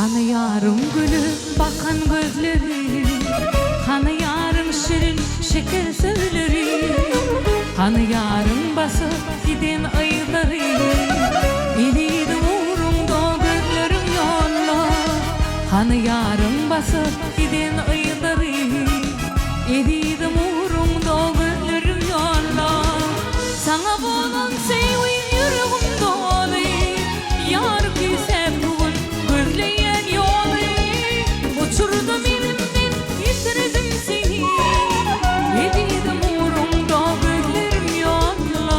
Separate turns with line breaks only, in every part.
Hany ýaryň gülüp bakan gözleri, Hany ýaryň şirin şeker sözleri, Hany ýaryň basyp giden yzlary, Ezizim ugruňda gözlerim ýolda. Hany ýaryň basyp giden yzlary, Ezizim ugruňda gözlerim ýolda. Saňa bolan söýgim ýüregim doly, Ýar küýsäp bu gün gözleýän ýoly. Uçurdym elimden ýitirdim seni, Ezizim ugruňda gözlerim ýolda.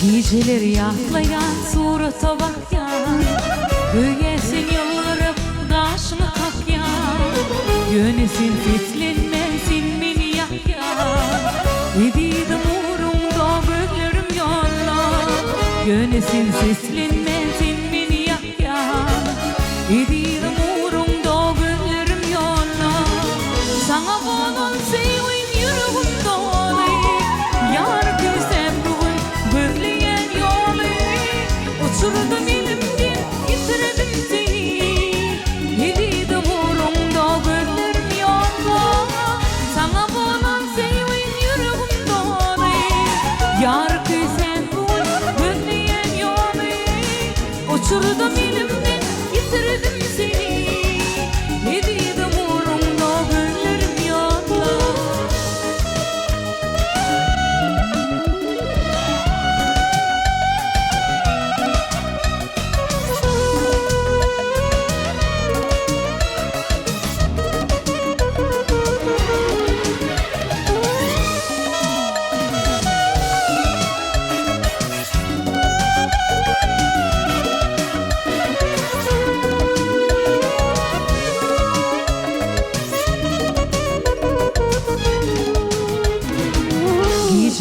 Gijeler ýatlaýan surata bakýan, Göýä sen ýylgyryp gaşyňy kakýan. Ýöne sen seslenme, sen meni ýakýan. Ezizim ugruňda gözlerim ýolda. Ýöne sen seslenme, sen meni ýakýan. Ezizim ugruňda gözlerim ýolda. Saňa bolan söýgim ýüregim doly. Ýar küýsäp bu gün gözleýän ýoly. Uçurdym elimden ýitirdim seni. Ezizim ugruňda gözlerim ýolda. Saňa bolan söýgim ýüregim doly. Ýar küýsäp bu gün gözleýän ýoly. Uçurdym elimden ýitirdim seni. Ezizim ugruňda gözlerim ýolda.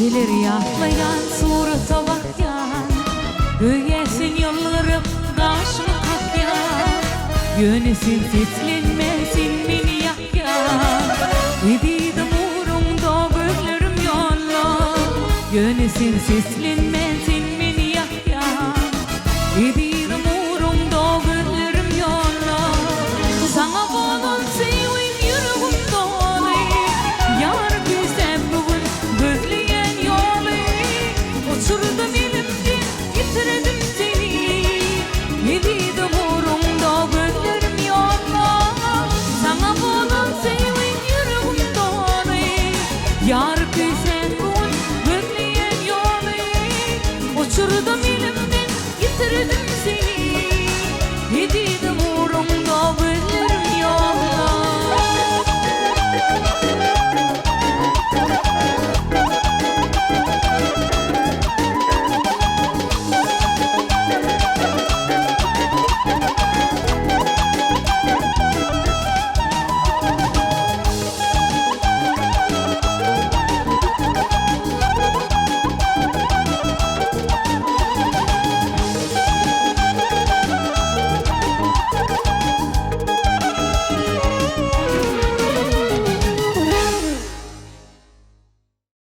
Gijeler ýatlaýan surata bakýan, Göýä sen ýylgyryp gaşyňy kakýan. Ýöne sen seslenme, sen meni ýakýan. Ezizim ugruňda gözlerim ýolda. Ýöne sen seslenme, sen meni ýakýan. Ezizim ugruňda gözlerim ýolda. Saňa bolan söýgim ýüregim doly. Ýar küýsäp bu gün gözleýän ýoly. Uçurdym elimden ýitirdim seni.